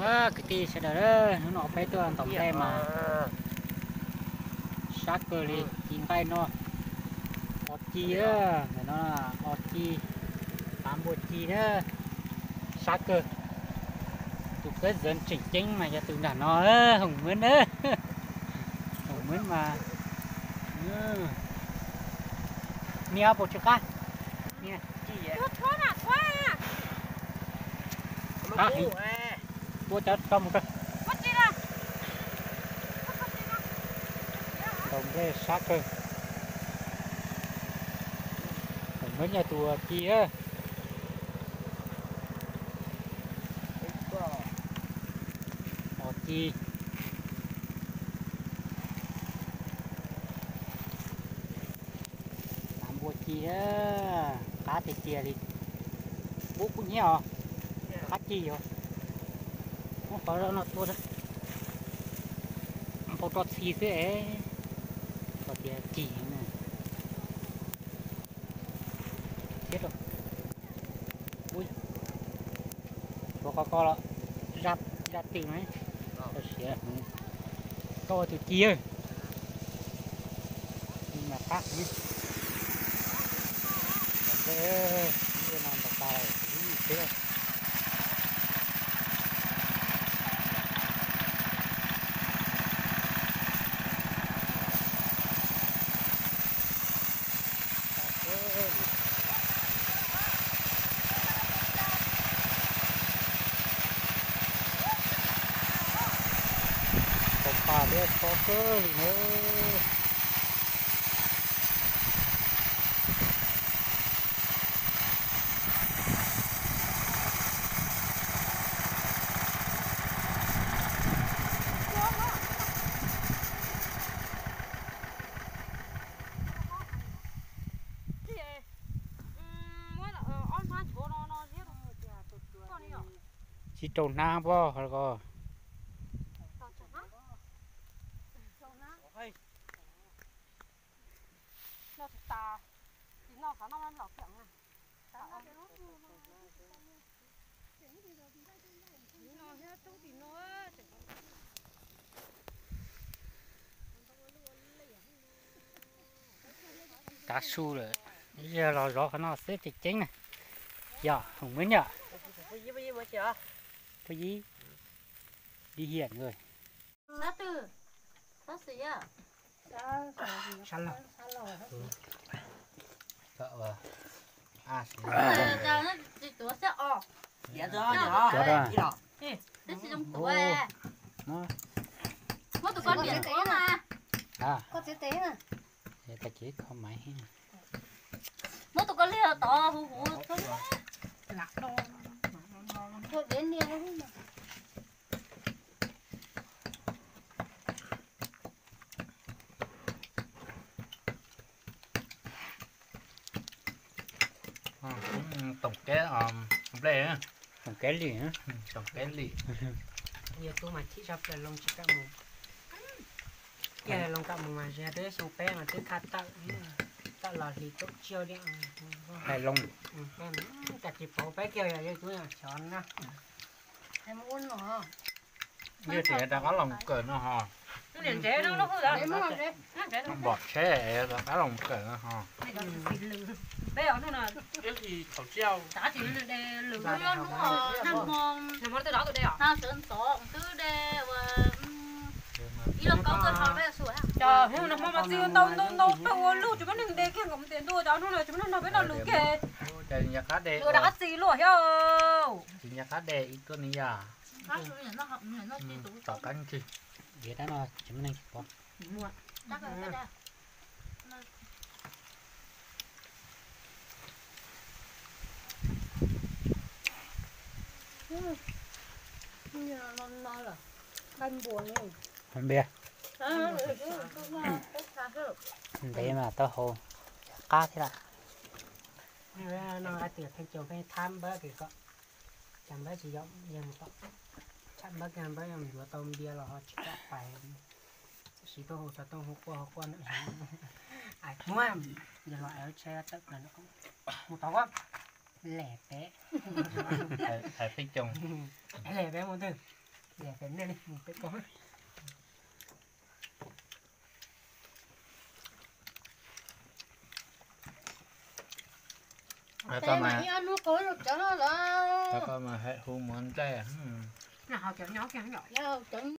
Kwv tij sawv daws, hnub no peb tuaj ntaus nplej mas sab kawg li, ci nqaij no, o ci, ntawm no o ci, tav npua ci na, sab kawg. Tus kab zov tseem ceeb mas yog tus nram no, Hoom Mab na. Hoom Mab mas, niag puas tsis qab, niag ci, qab heev. Tua cov tso mus kawg. Ntaus nplej sab kawg. Hoom Mab yog tus ci, o ci. Tav npua ci, qab tiag tiag li. Ub, kub hnyiab os, qab ci os. Muab qhov no tua, npau rau txhi xwb es, qhov tias ci thiab rau. Ub, tshuav qhov ko los zaj twg na, siav, koj ua tus ci, mas qab heev. Ntaus tas lawm. Tau pa thiab txhob kawg li na. Tsis rau hnab pob ko. Tav su lawm, yog los zov qhov no xwb tseem ceeb na. Yog Hoom Mab nyom. Phooj Ywg, đi hiển rồi. Muab tus ko liag tod huv huv. Toom keb nplej, toom keb lim, toom keb lim. Yog tub mas thib tshaj plaws loo tsis kam mus. Kiag loo kam mus mas zia twb xyoo peb mas twb thaj tawm, tawm los hlis caum tsiaj li. Hais loo. Cas tsis pauv peb kiag yog yog tub xyov na. Yog tias rov qab los kawm no ho. Npom tsheb rov qab los kawm no ho. Hnub no mas txi ntau ntau ntau pawg ua luj tsis muaj neeg ntes kiag nkaus mus tias ntuj, cov hnub no tsis muaj neeg nrog peb noj lus kiag. Ua rov qab txi luaj thiab. Tom qab ntsis. Diav tab no tsis muaj neeg tsis pom. Npias. Ntev mas taub hau qab thiab lawm. Hais tias pheej caum pheej thab npawb ces ko, cas npawb tsis yog, yog mus tom, tshaj npawb kiag npawb yuav tau npias los ho tsis kam pais. Siv taub hau xov tooj hu quaj hu quaj na. Muab, yog los es tsheb tawm plaws no, mus tod, lem peb, lem peb mus twg. Tias peb nej li peb koj. Tau mas ib ob hnub qau los tsev lawm. Tau koj mas hais hu muag nplaig. Nyob cov nyob kiag yom.